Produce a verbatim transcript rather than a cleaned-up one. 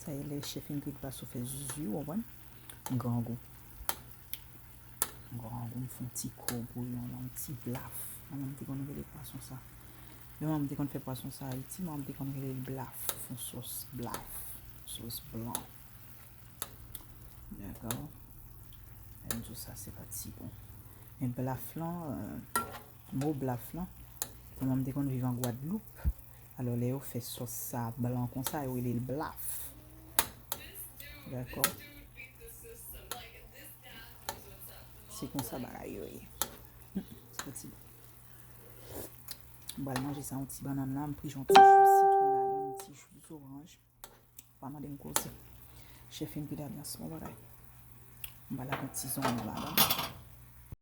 Sa e lè chèf Ingrid pa sou fè zuzu, w konprann? Grangou. Grangou, m fè yon ti kou bouyon la, yon ti blaf. Manman m te konn rele pwason sa. Lè manman m te konn fè pwason sa Ayiti, manman m te konn rele l blaf. Fè yon sòs blaf. Sòs blan. Dakò? Lè m di w sa, se pa ti bon. Men blaf lan, euh, mo blaf lan, manman m te konn viv an Gwadloup. Alò, lè yo fè sòs sa blan konsa, yo rele l blaf. Dakò? Se konsa bagay yo ye. Hmm, se ti bon. M pral manje sa, yon ti bannann la, m pran yon ti ji sitwon ladan, yon ti ji zoranj. Pa mande m koze. Chèf Ingrid alyans, bon bagay. M pral ak yon ti zonyon ladan.